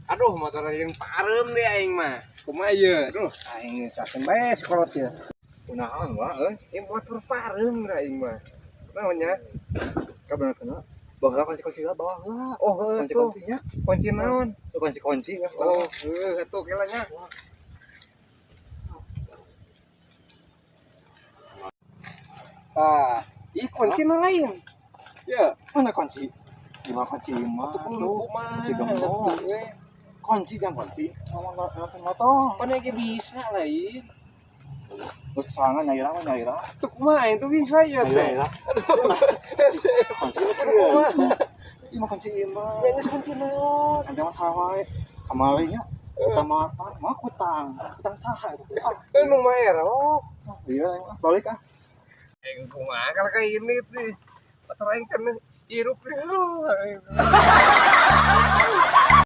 Aduh, motor yang pareum deh aing mah. Kumaha ieu? Aduh, aing sasen bae si kolot ya. Kunaon wa euy? Ini motor pareum dah aing mah. Naonnya? Kabener kena. Baheula kunci-kunci lah bawa heula. Oh, heuh tuh. Kunci-kuncinya. Kunci naon? Kunci-kunci ya. Oh, heuh atuh kela nya. Ah, ih kunci nu lain. Ya, Mana kunci? Gimana kunci mah? atuh kudu kumaha. Kunci gembok. Atuh, we. Kunci jam kunci. Ngomong ngomong motor. Pan ge bisa lain. Geus sorangan nyaira mah nyaira. Tuh kumaha itu bisa ya teh. Nyaira. Hese. Kunci. Kumaha? Ieu mah kunci ieu mah. Ya geus kunci naon? Nanti mah salah wae. Kamari nya utang mah mah kutang. Kutang saha itu. Ah, Eh nu mah erok. iya balik ah. Aing kumaha kalau kayak gini tuh. Motor aing kan hirup deh. Aduh, aing.